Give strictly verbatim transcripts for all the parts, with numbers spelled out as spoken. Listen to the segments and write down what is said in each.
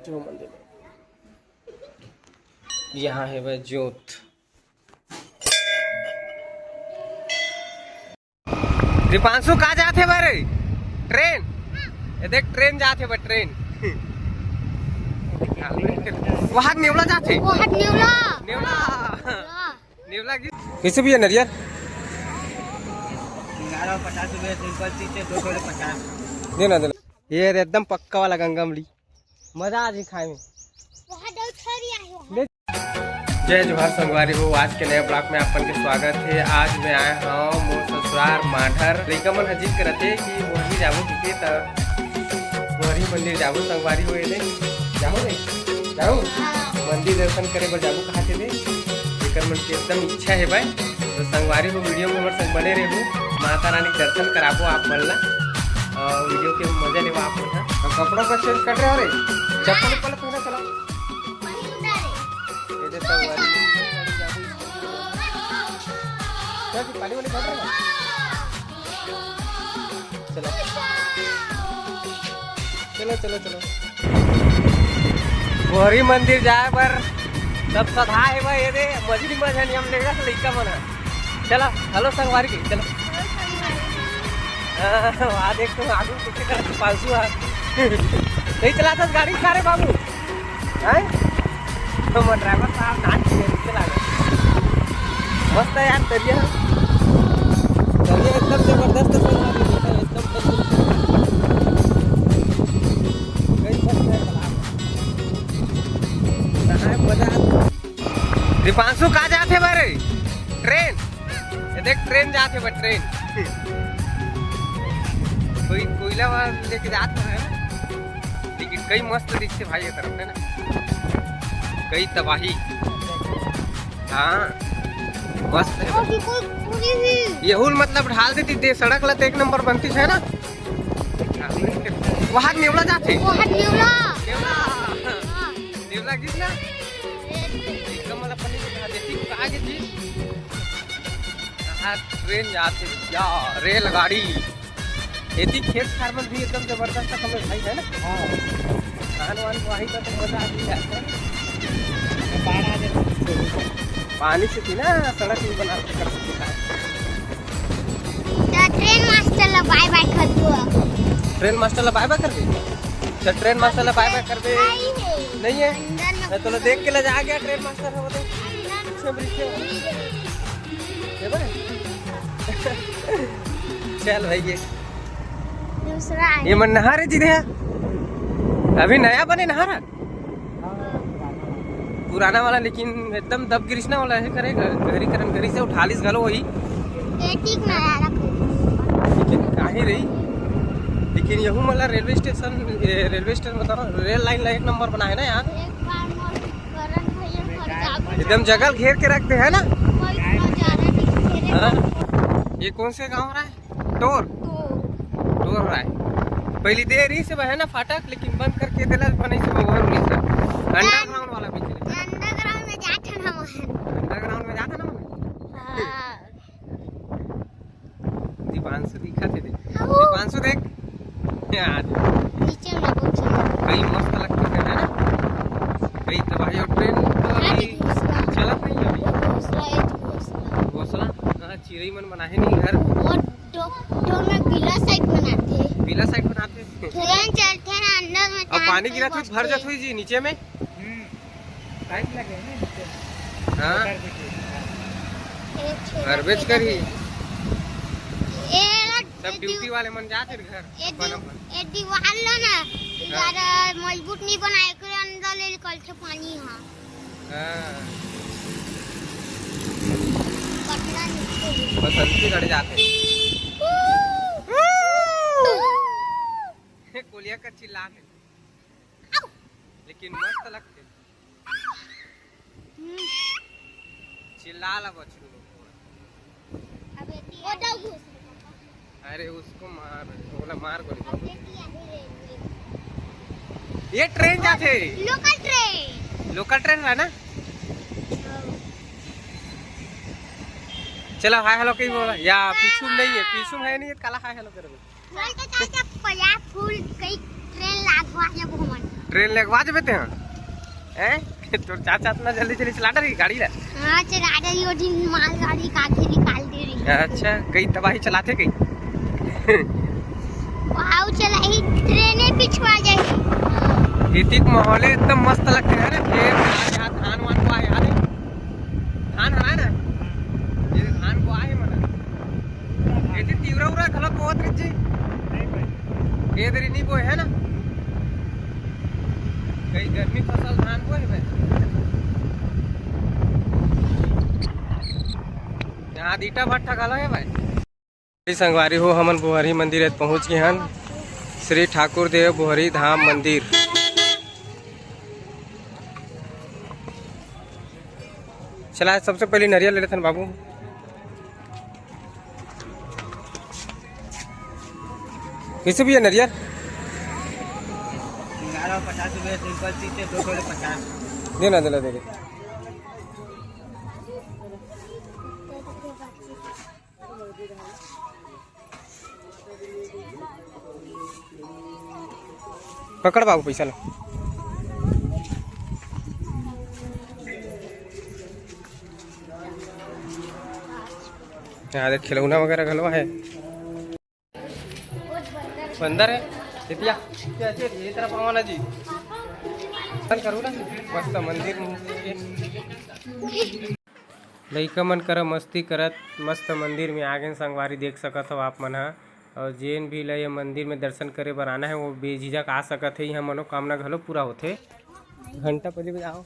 मंदिर। यहाँ हे भाई जोत। दीपांशु, कहाँ जात हे भाई रे? ट्रेन। ये देख, ट्रेन जात हे भाई, ट्रेन। वहाँ नेवला जात हे। वहाँ नेवला। नेवला। नेवला। नेवला की कैसे भैया नरियर? ग्यारह पचास रुपये simple चीज है, दो सौ पचास। देना, देना। ये रे एकदम पक्का वाला गंगा अमली, मजा आ जाही खाए में। वहाँ दो छड़ी आए हो। ले। जय जोहार संगवारी हो, आज के नए vlog में आप मन के स्वागत हे। आज मैं आए हूँ मोर ससुरार मांढर। लइका मन ह जिद करत हे कि वहीं जाबो, ठीक है, त वहीं मंदिर जाबो संगवारी हो। ये ले जाबो रे, जाबो। हाँ। मंदिर दर्शन करे बर जाबो, कहा थे दे। एकर मन के एकदम इच्छा हे भाई। तो संगवारी हो, video में हमर संग बने रहू, माता रानी के दर्शन कराबो आप मन ला, और video के मजा लेवा आप मन ला। और कपड़ा का change कर रहे हो रे, चप्पल उप्पल पहना चला। ये दे संगवारी। क्या जी, पानी वानी भर रहा है? चलो। चलो, चलो, चलो। गोहरी मंदिर जाए बर सब सधा हे भाई, ये दे मजरी मजा नियम लेगा तो लइका मन ह। चलो, हेलो संगवारी के, चलो। हाँ, वहाँ देख तुम आगू पीछे कर पालतू है। नहीं चलाता गाड़ी सारे बाबू। हैं? तो वो driver साहब नाच के नीचे लागे। मस्त है यार दरिया। दरिया एकदम जबरदस्त है, एकदम मस्त। कई मस्त है तालाब। नहाए मजा आ। दीपांशु, कहाँ जात हे भाई रे? ट्रेन। ये देख, ट्रेन जात हे भाई, ट्रेन। कोई कोयला वाला लेके जात हे ना। लेकिन कई मस्त दिखथे भाई, ये तरफ है ना, कई तबाही। हाँ, मस्त है। और ये कोई पूरी भी। ये हुल मतलब ढाल देती दे सड़क ला तो एक नंबर बनती है ना। वहाँ नेवला जाते। वहाँ नेवला। नेवला। हाँ। नेवला कितना? एकदम मतलब पन्नी में कहा देती, कहाँ की थी? यहाँ ट्रेन जाते भैया, रेलगाड़ी। एती खेत खार मन भी एकदम जबरदस्त है, समझ भाई, है ना? हाँ। धान वान बोआही का तो मजा आ ही जाता है। बाढ़ आ जाए तो पानी से थी ना, सड़क नहीं बना कर सकता। तो ट्रेन मास्टर ला bye bye कर दो। ट्रेन मास्टर ला bye bye कर दे? अच्छा, ट्रेन मास्टर ला bye bye कर दे। नहीं है। नहीं है? अंदर में मैं तो देख के ले जा गया ट्रेन मास्टर है, वो तो। अंदर पीछे में बैठे हो। ये बने? चल भाई, ये दूसरा है। ये मन नहर है जी, दे। अभी नया बने नहर है। पुराना वाला, लेकिन एकदम दब गिरिस ना वाला है, करे घ-, घरी करन घरी से उठा लिस घलो वही। ये ठीक ना यार, रखो। लेकिन काहे रही? लेकिन यहू मला रेलवे स्टेशन, ए, रेलवे स्टेशन बताओ, रेल लाइन ला एक नंबर बना है ना यार। एक बार मोर करण भैया घर जाबो। एकदम जगह घेर के रख दे है ना। कोई नजारा नहीं घेरे। हाँ। ये कौन से गांव रहा है? टोर। टोर। टोर रहा है। पहली देर ही से है ना फाटक, लेकिन बंद करके देला बने से वो और नहीं से। अंडरग्राउंड वाला बीच है। अंडरग्राउंड में जात है ना वहाँ। अंडरग्राउंड में जात है ना वहाँ। हाँ। दीपांशु दिखा थे, देख। हाँ। दीपांशु देख। यार। नीचे में बहुत सुंदर। कई मस्त लगते हैं, है ना? कई तो भाई, और ट्रेन तो अभी अभी घोसला। चलत नहीं है अभी। घोसला है, घोसला। घोसला? हाँ, चिरई मन बनाए नहीं घर। और डो-, डो में पीला साइड बनाते हैं। पीला साइड बनाते हैं। ट्रेन चलते हैं ना, अंदर में अब पानी गिरा तो भर जात हुई जी नीचे में। हम्म। पाइप लगे हैं ना नीचे। हाँ। मोटर भी ठीक है। एक छोटा गर्बेज करी। ए, सब ड्यूटी वाले मन जाते घर। ए अपन, दी-, अपन। ए दीवार लो ना, हाँ। ज्यादा मजबूत नहीं बनाए, एकरे अंदर ले निकलते पानी। हाँ। हाँ। पटना निकल। बसंती गढ़ जाते। कोलिया का चिल्ला थे। लेकिन मस्त लगते। हम्म। चिल्ला ला बछरू लोग। अबे वो जाओ घुस। अरे उसको मार, ओला मार गोली। ये ट्रेन जाथे। Local train. लोकल ट्रेन है ना? चलो हाय हेलो कहीं बोला। या पीछू में नहीं है, पीछू में है नहीं, काला हाय हेलो कर दो। बोल के चाचा पया फूल कई ट्रेन लागवा है घूमन। ट्रेन ले अगवा जबे ते, हैं? तोर चाचा अतना जल्दी जल्दी चला डरी गाड़ी ला। हाँ, चला डरी, वो दिन मालगाड़ी काके निकाल दे रही। अच्छा, कई तबाही चलाथे कई। वाओ, चला ही ट्रेने पिछवा जाए। इतिक माहौले एकदम मस्त लगथे, है ना? खेत आ, धान वान को आ, यार। धान हरा ना, ये धान को आए मना। एती तिवरा उरा घलो बोत रिची। नहीं भाई। ये दरी नहीं बोए है ना? कई गर्मी फसल धान बोए भाई। यहाँ ईटा भट्ठा घलो है भाई। संगवारी हो, हमन बोहरी मंदिर पहुंच गए हन। श्री ठाकुर देव बोहरी धाम मंदिर। चला, सबसे पहले नरियल ले लेथन बाबू। कैसे भैया नरियल? ग्यारह पचास रुपये सिंपल चीज है, दो सौ पचास। दे ना, दे ना, दे दे। पकड़ बाबू पैसा ला। यहाँ देख खिलौना वगैरह घलो है। बंदर है, तितिया। ये तरफ आओ ना जी। दर्शन करो ना, मस्त मंदिर में। लइका मन करा मस्ती करत मस्त मंदिर में आ गेन संगवारी, देख सकत हव आप मन ह। और जेन भी ल ये मंदिर में दर्शन करे बर आना है, वो बेझिझक आ सकत है। यहाँ मनोकामना घलो पूरा होथे। घंटा बजे बजाओ।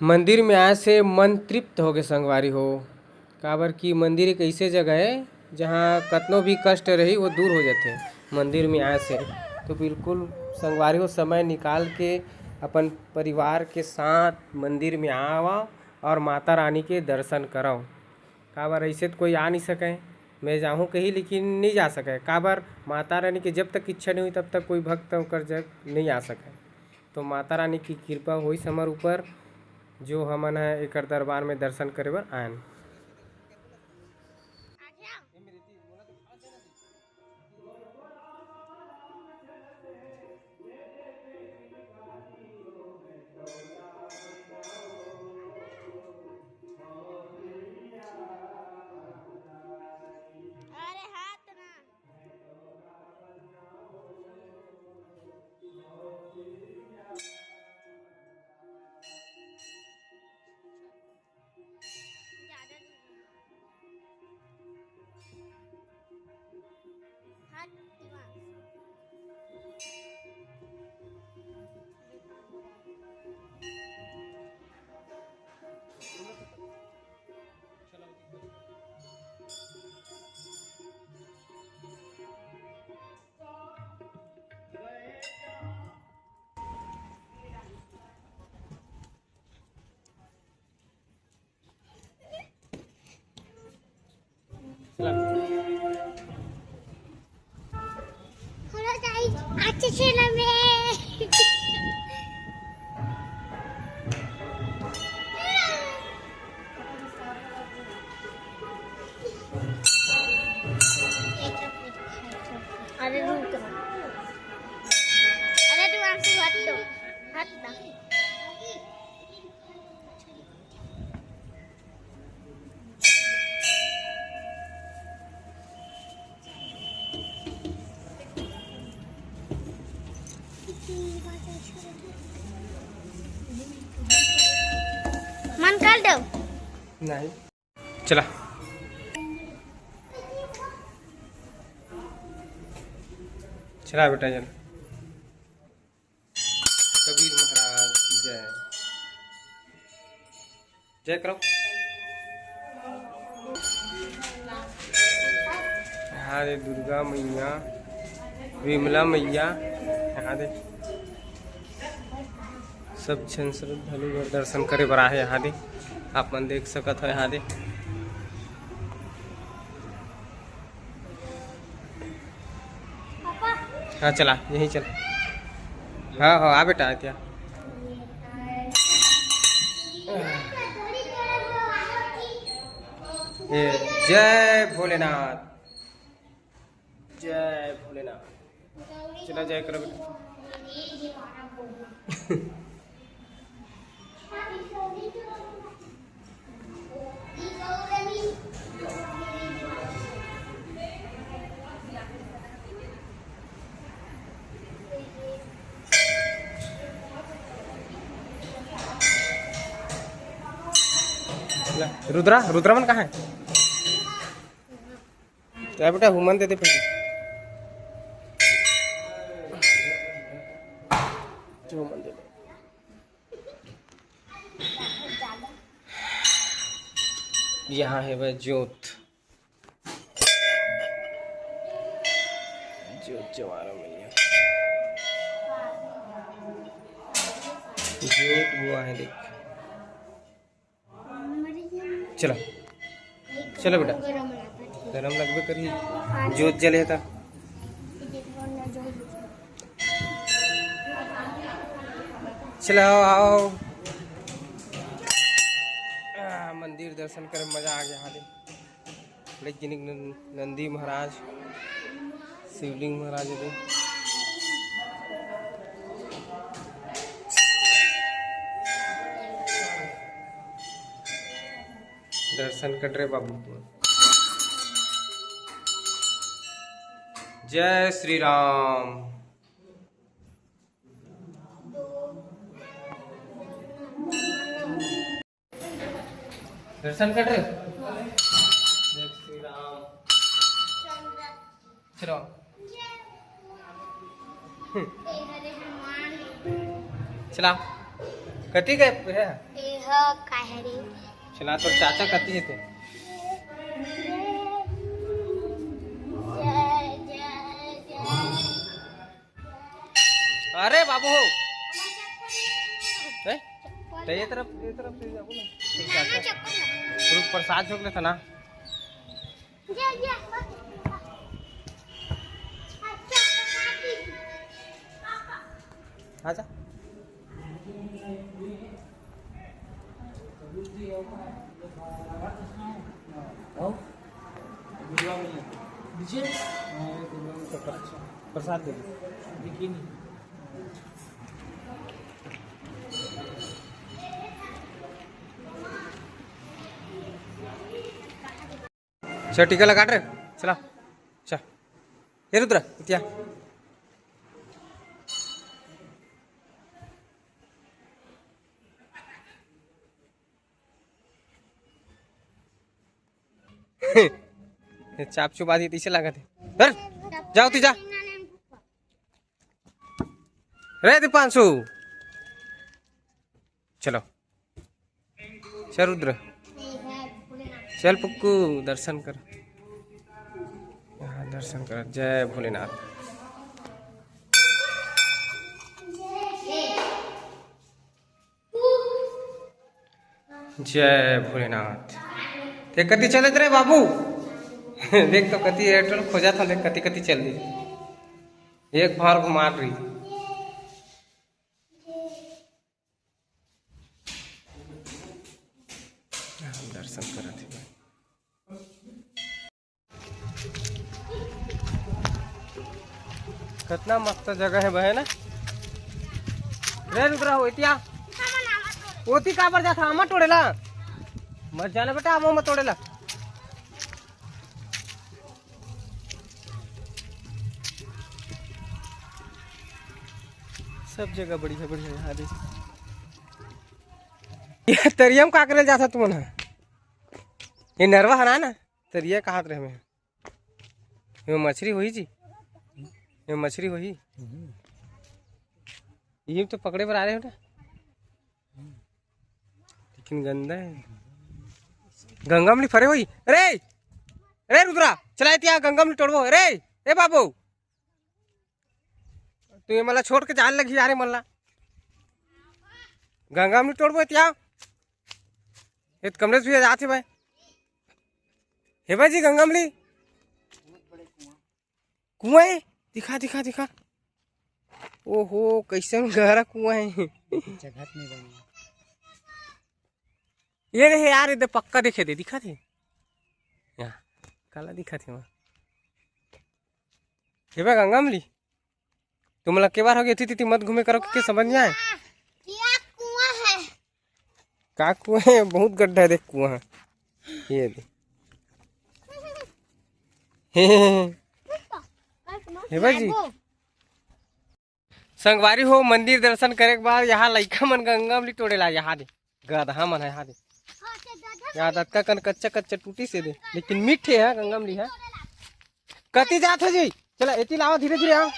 मंदिर में आए से मन तृप्त होगे संगवारी हो, काबर कि मंदिर एक ऐसे जगह है जहाँ कतनो भी कष्ट रही वो दूर हो जाथे मंदिर में आए से। तो बिल्कुल संगवारी हो, समय निकाल के अपन परिवार के साथ मंदिर में आवा और माता रानी के दर्शन करव। काबर ऐसे तो कोई आ नहीं सके, मैं जाहूँ कही लेकिन नहीं जा सके। काबर माता रानी के जब तक इच्छा नहीं हुई तब तक कोई भक्त ओकर जग नहीं आ सके। तो माता रानी की कृपा होइस हमर ऊपर, जो हमन ह एकर दरबार में दर्शन करे बर आयन। Hello guys, आज के channel में अरे रुक। अरे तू आंसू हट तो। हट ना। मन कर दो। नहीं। चला। चला बेटा, चल। कबीर महाराज की जय। जय करो। यहाँ दे दुर्गा मैया, विमला मैया, यहाँ दे सब झन श्रद्धालु दर्शन करे बर आहे। यहाँ दे आप मन देख सकत हो, यहाँ दे। हाँ, चला, यहीं चल। हाँ, हाँ, आ बेटा, आ क्या? ए, जय भोलेनाथ, जय भोलेनाथ। चला, जय करो बेटा। रुद्रा, रुद्रा मन कहाँ है? तो बेटा, हुमन दे दे पहले। हुमन दे दे। यहाँ है वह जोत, जोत जवारा मैया, जोत हुआ है, देख। चलो, चलो बेटा, गरम लगबे करही, जोत जले था। चलो, आओ, आओ। आ, मंदिर दर्शन करे मजा आ गया। हाले लेकिन नंदी महाराज, शिवलिंग महाराज दे। दर्शन कर रे बाबू। जय श्री राम। दर्शन कर रे। जय श्री राम। चलो। चला। कति गए है? ए ह का है रे? चला, तोर चाचा कति हे ते? अरे बाबू हो। हैं? तो ये तरफ, ये तरफ से जाबो ना। रुक, प्रसाद झोंक लेथन ना। हाँ जा। प्रसाद दे दे। चल, टीका लगा रे, चला। चल, ये रुद्र, इतिया। ये चाप चुप आदि तैसे लागत है। चल, जाओ ती जा। रे दीपांशु, चलो। चल रुद्र, चल पुक्कू, दर्शन कर। यहाँ दर्शन कर। जय भोलेनाथ। जय भोलेनाथ। ते कति चलत रे बाबू? देख तो कति एयरटेल खोजा था, देख कति कति चल दी। एक बार घुमा रही। दर्शन करत हे भाई। कितना मस्त जगह है बहे ना। रे रुद्रा हो इतिया। ओती काबर जाथा आमा तोड़ेला? मत जाना बेटा, आमा मत तोड़ेला। सब जगह बढ़िया बढ़िया यहाँ दे। ये तरिया में का करे जाथा तुमन ह? ये नरवा हरा ना? तरिया कहात रहे मैं। ये मछरी होही जी? ये मछरी होही? ये तो पकड़े बर आ रहे हो ना? लेकिन गंदा है। गंगा में नहीं फरे होही। अरे! रे रुद्रा, चला एती आ, गंगा अमली टोड़बो। रे, ए बाबू, तू ये मला छोड़ के जाए लगी यार, मला गंगा अमली टोड़बो एती आ। ये तो कमलेश भैया जात हे भाई। हे भाई जी, गंगा अमली कुआं है, दिखा, दिखा, दिखा। ओहो, कैसन गहरा कुआं है। जगह नहीं बनी। ये रहे यार, ये दे पक्का देखे दे, दिखा दे। यहाँ, काला दिखा दे वहाँ। हे बे गंगा अमली, तुम लोग के बार हो गए, इतनी मत घूमे करो, के समझ नहीं आए। क्या कुआं है? का कुआं है? बहुत गड्ढा है, देख कुआं है। ये दे। हे, हे, हे। हे भाई जी। संगवारी हो, मंदिर दर्शन करे के बाद यहाँ लइका मन गंगा अमली टोड़े ला, यहाँ दे। गदहा मन है, यहाँ दे। यहाँ दतका कन कच्चा कच्चा टूटी से दे, लेकिन मीठे है गंगा अमली है। कति जात हो जी? चला, एती लावा, धीरे धीरे आओ।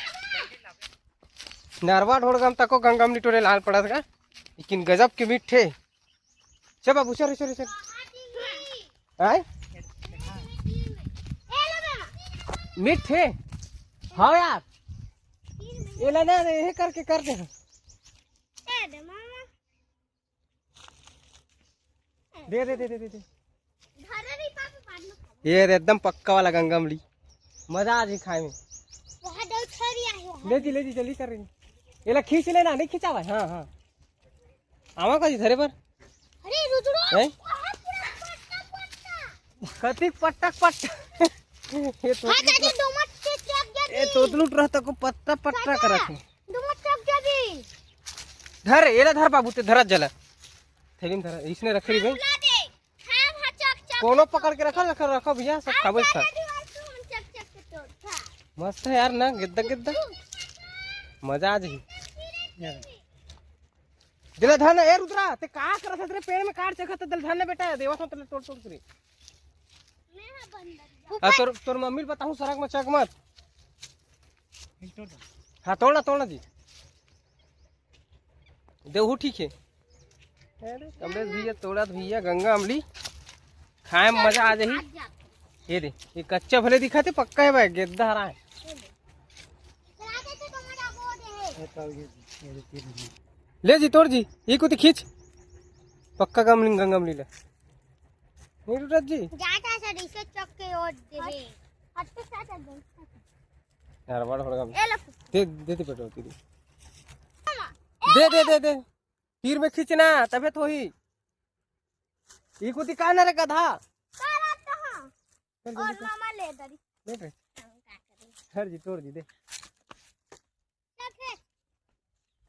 नरवा ढोड़गम तको गंगा अमली टोड़े लाल पड़त का, लेकिन गजब के मीठे। चल बाबू, चल, चल, चल। आय? मीठे। हाँ यार। ये ला ना, ये करके कर दे। दे, दे, दे, दे, दे, दे। ये रे, एकदम पक्का वाला गंगा अमली, मजा आ जाए खाए में। बहुत डर छरी आए हो। ले जी, ले जी, जल्दी कर रही। ये ला खींच लेना, नहीं खिंचावा है। हाँ, हाँ। आवा का जी धरे पर। अरे रुद्रो, हैं? बहुत पूरा पट्टा पट्टा। कति पट्टा पट्टा। ये तो हाँ, दादा, दो मत से क्या क्या ये दी? तो लूट रहा था को पट्टा पट्टा दादा, करत है। दो मत से क्या दी? धर, एला धर बाबू, ते धरत जला। थैली में धर, इसने रख रही भाई। ला दे। हाँ, हाँ, चक, चक, कोनो चक, पकड़ के रखो, रखो, रखो भैया, सब हाँ, खाबो दादा, इसका। दीवार को हम चक, चक के तोड़, हाँ। मस्त है यार ना, गिद्दा, गिद्दा। मजा आ जाही। दिला धर ना, ए रुद्रा, ते का करत हस रे? पेड़ में काट चघत, दिला धर ना बेटा, देवा तो तले तोड़, तोड़ के रे। मैं हाँ बंदर। आ, तोर, तोर मम्मी ल बताहूँ, सड़क में चक मत। हाँ, तोड़ ना, तोड़ ना जी। देहू ठीक है। अरे, कमलेश भैया तोड़त भैया गंगा अमली, खाए में मजा आ जाही। ये दे, ये कच्चा भले दिखा थे, पक्का है भाई, गेद्दा हरा है। ले जी, तोड़ जी, ये को तो खींच, पक्का गंगा अमली, गंगा अमली ले। नहीं टूटत जी। जाता सर, इसे चक के ओट दे। हट, हट, हट, हट, हट। यार, बड़ होड़गा। ए लो। दे, दे, दे, पेट्रोल, दे, दे। मामा, ए दे, दे, दे, दे। तीर में खींचना, तबे तो ही। ई कुती का ना रे गधा? का रात कहाँ? चल, और जल्दी कर। मामा ले दरी। ले रे। हम का करी? हर जी, तोड़ जी, दे। चल फेंक।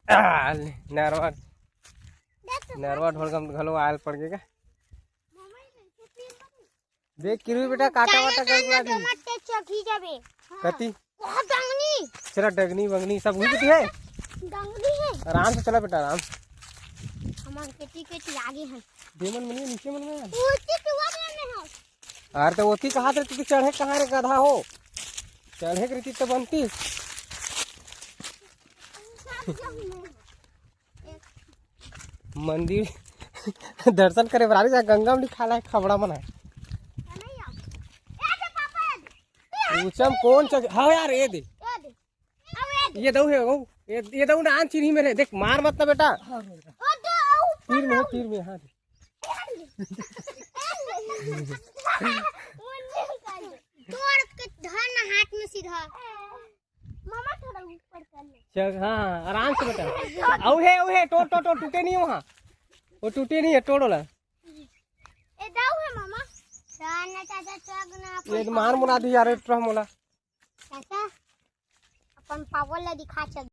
आ, ले, नरवा, देख तो नरवा ढोलगम घलो आयल पड़ गे का? मामा, ये तो तीन बार देख किरवी बेटा, काटा वाटा कर ला दी। मत ते चघी जाबे। हाँ। कति? वहाँ डंगनी। चला, डगनी वंगनी सब हुई है। डंगनी है। आराम से चला बेटा, आराम से। हमार केटी केटी आगे है। देमन में नहीं, नीचे मन में है। ऊंची टुआ में है। अरे तो ओती कहा थे कि चढ़े कहाँ रे गधा हो? चढ़े के रीति तो बनती। सब जंगल में है। मंदिर दर्शन करे बर आ रही, गंगा में खा ला है खबड़ा मन है। ऊंचा में कौन चढ़, हाँ यार, ये दे। ये दऊ है वो, ये, ये दऊ ना आन चिन्ही में रे, देख मार मत ना बेटा। तीर में है, तीर में, हाँ। तोड़ के धर ना हाथ में सीधा। मामा थोड़ा ऊपर कर ले। चल, हाँ, आराम से बेटा। औ हे, औ हे, टोड़, टोड़, टोड़, टूटे नहीं वहाँ। वो टूटे नहीं है, टोड़ वाला। ए, दाऊ है मामा। ना, ना, चाचा, चग ना, अपन ये तो मार मुला दी यार, टोड़ मोला। चाचा, अपन पावर ला दिखा चल।